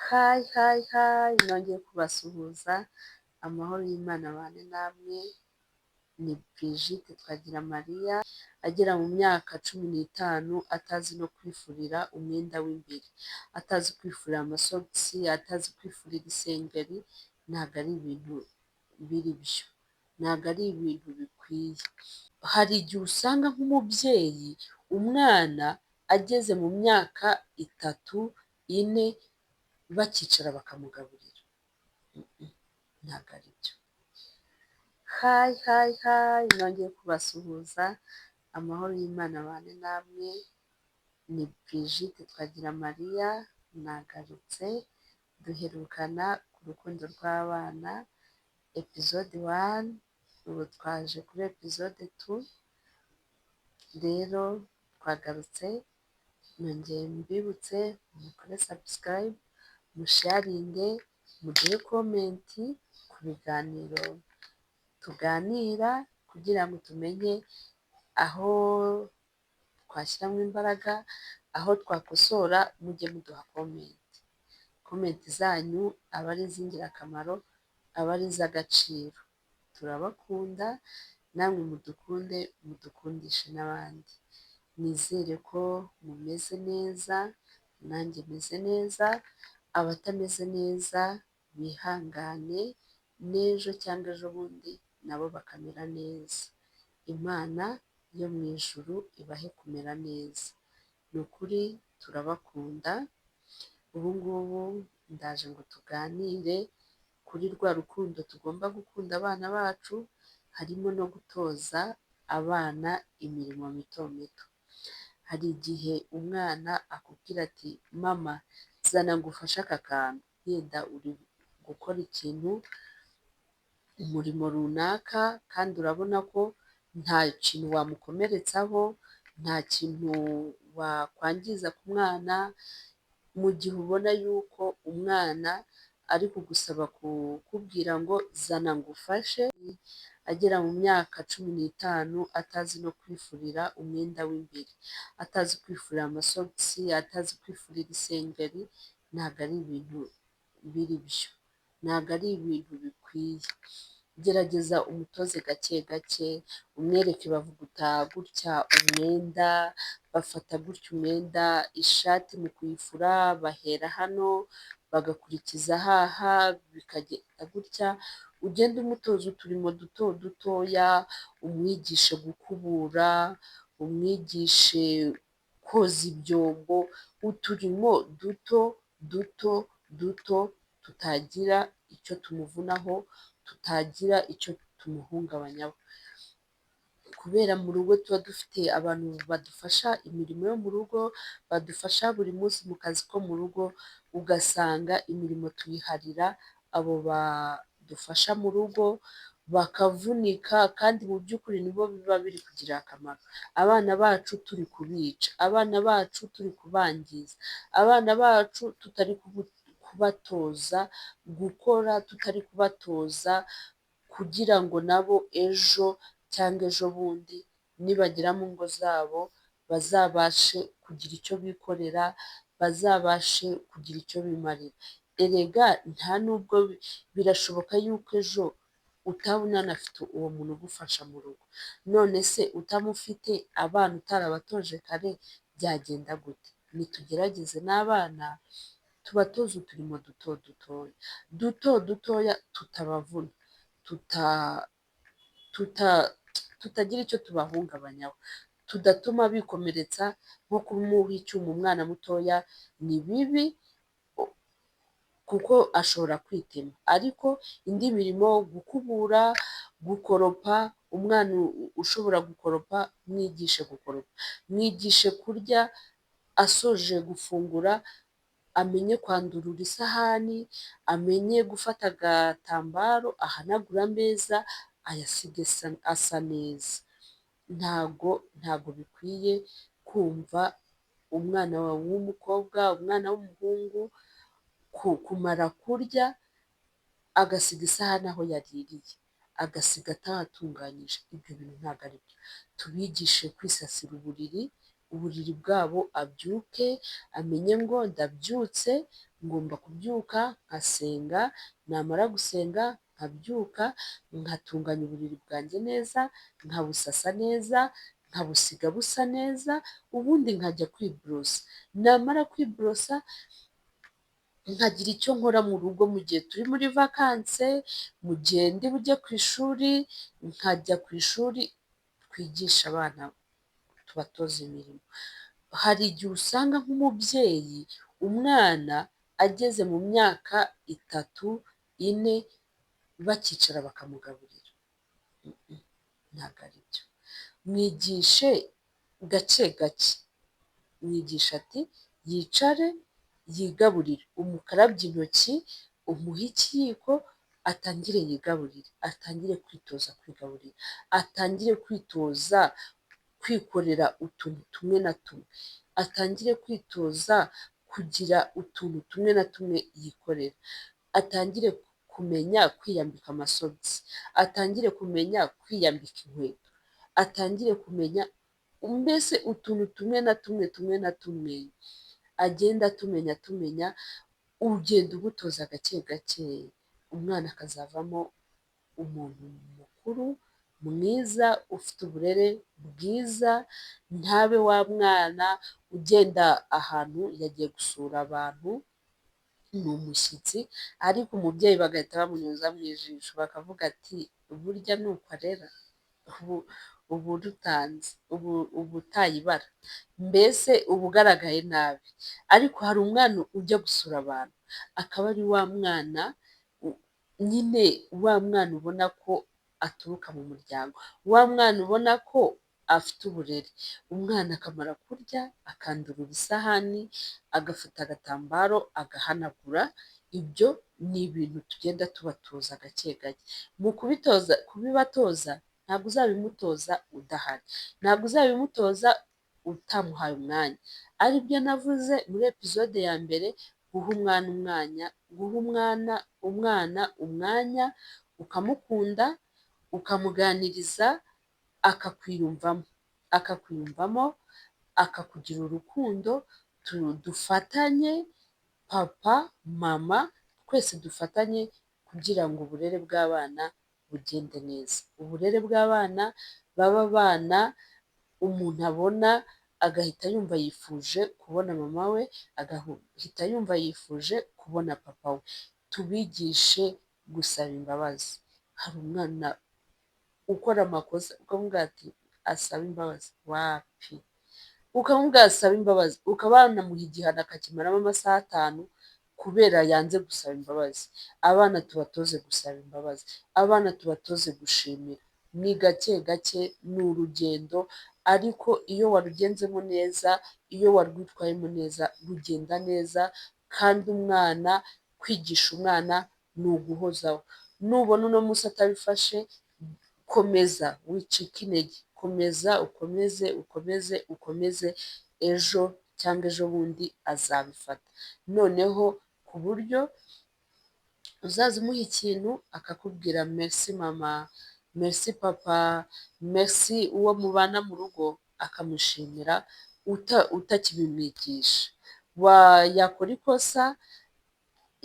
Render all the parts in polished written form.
Hi, hi, hi, nongeye kubasuhuza, amahoro y'Imana abane namwe, ni Brigitte Twagiramariya, agera mu myaka 15 atazi no kwifurira umwenda w'imbere, atazi kwifurira amasogisi, atazi kwifurira isengeri, ntabwo ari ibintu biri byo, ntabwo ari ibintu bikwiye. Hari igihe usanga nk'umubyeyi umwana ageze mu myaka 3, 4 bakicara bakamugaburira, ntabwo ari byo. Hi, hi, hi, nongeye kubasuhuza, amahoro y'Imana abane namwe, ni Brigitte Twagiramariya, nagarutse, duherukana ku rukundo rw'abana, episode 1, ubu twaje kuri episode 2, rero twagarutse, nongeye mbibutse mukore subscribe, musharinge, muduhe comment ku biganiro tuganira kugira ngo tumenye aho twashyiramo imbaraga, aho twakosora, mujye muduha comment. Comment zanyu aba ari iz'ingirakamaro, aba ari iz'agaciro. Turabakunda, namwe mudukunde, mudukundishe n'abandi. Nizere ko mumeze neza, nanjye meze neza, abatameze neza bihangane, n'ejo cyangwa ejobundi nabo bakamera neza. Imana yo mu ijuru ibahe kumera neza. Ni ukuri turabakunda, ubu ngubu ndaje ngo tuganire kuri rwa rukundo tugomba gukunda abana bacu, harimo no gutoza abana imirimo mito mito. Hari igihe umwana akubwira ati: "Mama, zana ngufashe aka kantu." Yenda uri gukora ikintu, umurimo runaka, kandi urabona ko nta kintu wamukomeretsaho, nta kintu wakwangiza ku mwana. Mu gihe ubona yuko umwana ari kugusaba, kukubwira ngo "Zana ngufashe", agera mu myaka 15 atazi no kwifurira umwenda w'imbere, atazi kwifurira amasogisi, atazi kwifurira isengeri, ntabwo ari ibintu biri byo, ntabwo ari ibintu bikwiye. Gerageza umutoze gake gake, umwereke bavuguta gutya umwenda, bafata gutya umwenda, ishati mu kuyifura bahera hano bagakurikiza haha, bikagenda gutya. Ugende umutoza uturimo duto dutoya, umwigishe gukubura, umwigishe koza ibyombo, uturimo duto duto duto tutagira icyo tumuvunaho, tutagira icyo tumuhungabanyaho. Kubera mu rugo tuba dufite abantu badufasha imirimo yo mu rugo, badufasha buri munsi mu kazi ko mu rugo, ugasanga imirimo tuyiharira abo badufasha mu rugo, bakavunika, kandi mu by'ukuri nibo biba biri kugirira akamaro. Abana bacu turi kubica, abana bacu turi kubangiza, abana bacu tutari kubatoza gukora, tutari kubatoza kugira ngo nabo ejo cyangwa ejo bundi nibagera mu ngo zabo bazabashe kugira icyo bikorera, bazabashe kugira icyo bimarira. Erega nta nubwo birashoboka yuko ejo utaba unanafite uwo muntu ugufasha mu rugo. None se utamufite, abana utarabatoje kare, byagenda gute? Nitugerageze n'abana tubatoze uturimo duto dutoya, duto dutoya, tutabavuna, tutagira icyo tubahungabanyaho, tudatuma bikomeretsa. Nko kumuha icyuma umwana mutoya ni bibi kuko ashobora kwitema, ariko indi mirimo, gukubura, gukoropa, umwana ushobora gukoropa mwigishe gukoropa, mwigishe kurya, asoje gufungura amenye kwandurura isahani, amenye gufata agatambaro ahanagura ameza, ayasige asa neza. Ntago bikwiye kumva umwana wawe w'umukobwa, umwana w'umuhungu kumara kurya agasiga isahani aho yaririye, agasiga atahatunganyije. Ibyo bintu ntabwo ari byo. Tubigishe kwisasira uburiri, uburiri bwabo, abyuke amenye ngo ndabyutse. Ngomba kubyuka nkasenga, namara gusenga nkabyuka nkatunganya uburiri bwanjye neza, nkabusasa neza, nkabusiga busa neza, ubundi nkajya kwiborosa. Namara kwiborosa nkagira icyo nkora mu rugo mu gihe turi muri vacances, mu gihe ndi bujye ku ishuri, nkajya ku ishuri. Twigisha abana, tubatoza imirimo. Hari igihe usanga nk'umubyeyi umwana ageze mu myaka 3, 4 bakicara bakamugaburira. Ntabwo ari byo. Mwigishe gake gake, mwigisha ati yicare yigaburire, umukarabye intoki, umuhe ikiyiko, atangire yigaburire, atangire kwitoza kwigaburira, atangire kwitoza kwikorera utuntu tumwe na tumwe, atangire kwitoza kugira utuntu tumwe na tumwe yikorera, atangire kumenya kwiyambika amasogisi, atangire kumenya kwiyambika inkweto, atangire kumenya mbese utuntu tumwe na tumwe tumwe na tumwe, agenda atumenya atumenya, ugenda umutoza gake gake, umwana akazavamo umuntu mukuru mwiza, ufite uburere bwiza, ntabe wa mwana ugenda ahantu yagiye gusura abantu, ni umushyitsi, ariko umubyeyi bagahita bamunyuza mu ijisho bakavuga ati: "Burya ni uko arera, uba urutanze, uba utaye ibara, mbese uba ugaragaye nabi." Ariko hari umwana ujya gusura abantu akaba ari wa mwana nyine, wa mwana ubona ko aturuka mu muryango, wa mwana ubona ko afite uburere. Umwana akamara kurya akandurura isahani, agafata agatambaro agahanagura. Ibyo ni ibintu tugenda tubatoza gake gake. Mu kubitoza, kubibatoza, ntabwo uzabimutoza udahari, ntabwo uzabimutoza utamuhaye umwanya. Aribyo navuze muri episode ya mbere, guha umwana umwanya, guha umwana umwanya, ukamukunda, ukamuganiriza, akakwiyumvamo, akakwiyumvamo, akakugira urukundo. Dufatanye, papa, mama, twese dufatanye kugira ngo uburere bw'abana bugende neza. Uburere bw'abana babe abana umuntu abona agahita yumva yifuje kubona mama we, agahita yumva yifuje kubona papa we. Tubigishe gusaba imbabazi. Hari umwana ukora amakosa ukamubwira ati asabe imbabazi, wapi! Ukamubwira asabe imbabazi, ukaba wanamuha igihano akakimaramo amasaha 5 kubera yanze gusaba imbabazi. Abana tubatoze gusaba imbabazi, abana tubatoze gushimira. Ni gake gake, ni urugendo, ariko iyo warugenzemo neza, iyo warwitwayemo neza, rugenda neza. Kandi umwana, kwigisha umwana ni uguhozaho. Nubona uno munsi atabifashe, komeza, wicika intege, komeza, ukomeze, ukomeze, ukomeze, ejo cyangwa ejo bundi azabifata. Noneho ku buryo uzaza umuha ikintu akakubwira: "Merci mama, merci papa, merci." Uwo mubana mu rugo akamushimira utakibimwigisha. Yakora ikosa,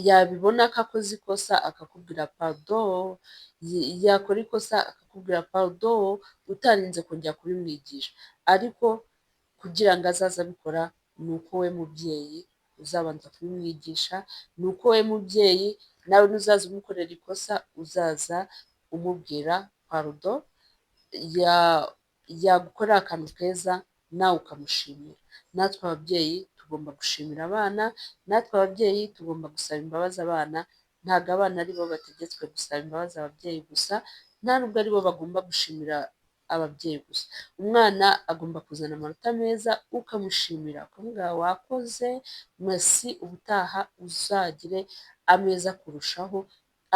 yabibona ko akoze ikosa, akakubwira pardon, yakora ikosa akakubwira pardon, utarinze kongera kubimwigisha. Ariko kugira ngo azaze abikora ni uko we mubyeyi uzabanza kubimwigisha, ni uko we mubyeyi nawe nuzaza umukorera ikosa uzaza umubwira pardon, yagukorera akantu keza nawe ukamushimira. Natwe ababyeyi tugomba gushimira abana, natwe ababyeyi tugomba gusaba imbabazi abana. Ntabwo abana aribo bategetswe gusaba imbabazi ababyeyi gusa, nta nubwo aribo bagomba gushimira ababyeyi gusa. Umwana agomba kuzana amanota meza ukamushimira, ukamubwira: "Wakoze, merci, ubutaha uzagire ameza kurushaho."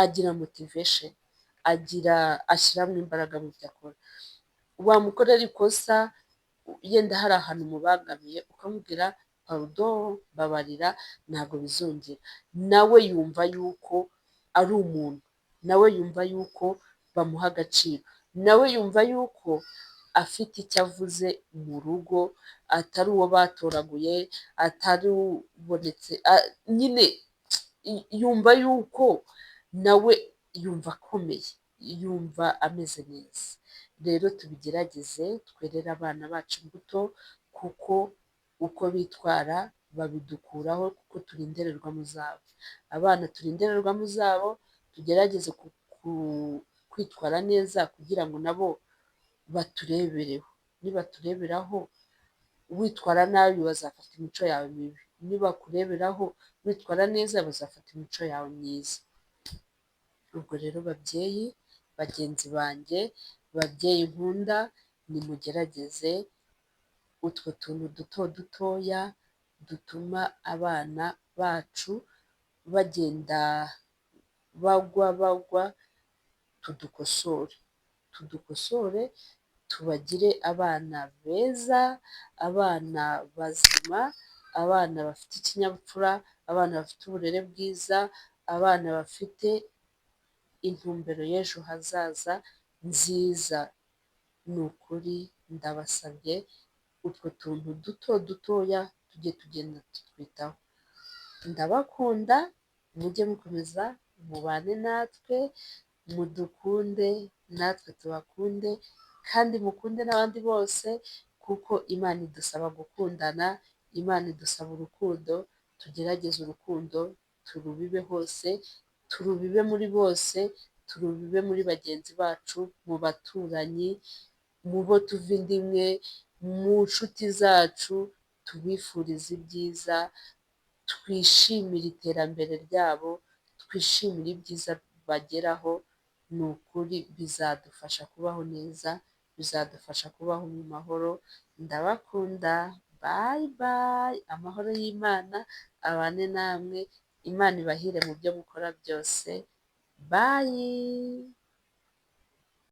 Agira motivation, agira ashyiramo imbaraga mu byo akora. Wamukorera ikosa, yenda hari ahantu umubangamiye, ukamubwira pardon, mbabarira, ntabwo bizongera. Nawe yumva yuko ari umuntu, nawe yumva yuko bamuha agaciro, nawe yumva yuko afite icyo avuze mu rugo, atari uwo batoraguye, atari ubonetse nyine. Yumva yuko nawe yumva akomeye, yumva ameze neza. Rero tubigerageze, twerere abana bacu imbuto, kuko uko bitwara babidukuraho, kuko turi indorerwamo zabo. Abana turi indorerwamo zabo, tugerageze kwitwara neza kugira ngo nabo baturebereho. Nibatureberaho witwara nabi, bazafata imico yawe mibi; nibakureberaho witwara neza, bazafata imico yawe myiza. Ubwo rero babyeyi bagenzi banjye, babyeyi nkunda, nimugerageze utwo tuntu duto dutoya dutuma abana bacu bagenda bagwa bagwa, tudukosore, tudukosore, tubagire abana beza, abana bazima, abana bafite ikinyabupfura, abana bafite uburere bwiza, abana bafite intumbero y'ejo hazaza nziza. Ni ukuri ndabasabye, utwo tuntu duto dutoya tujye tugenda tutwitaho. Ndabakunda, mujye mukomeza mubane natwe, mudukunde natwe tubakunde, kandi mukunde n'abandi bose, kuko Imana idusaba gukundana, Imana idusaba urukundo. Tugerageze urukundo turubibe hose, turubibe muri bose, turubibe muri bagenzi bacu, mu baturanyi, mu bo tuva inda imwe, mu nshuti zacu. Tubifurize ibyiza, twishimire iterambere ryabo, twishimire ibyiza bageraho. Ni ukuri bizadufasha kubaho neza, bizadufasha kubaho mu mahoro. Ndabakunda, bye bye. Amahoro y'Imana abane namwe, Imana ibahire mu byo mukora byose. Bye.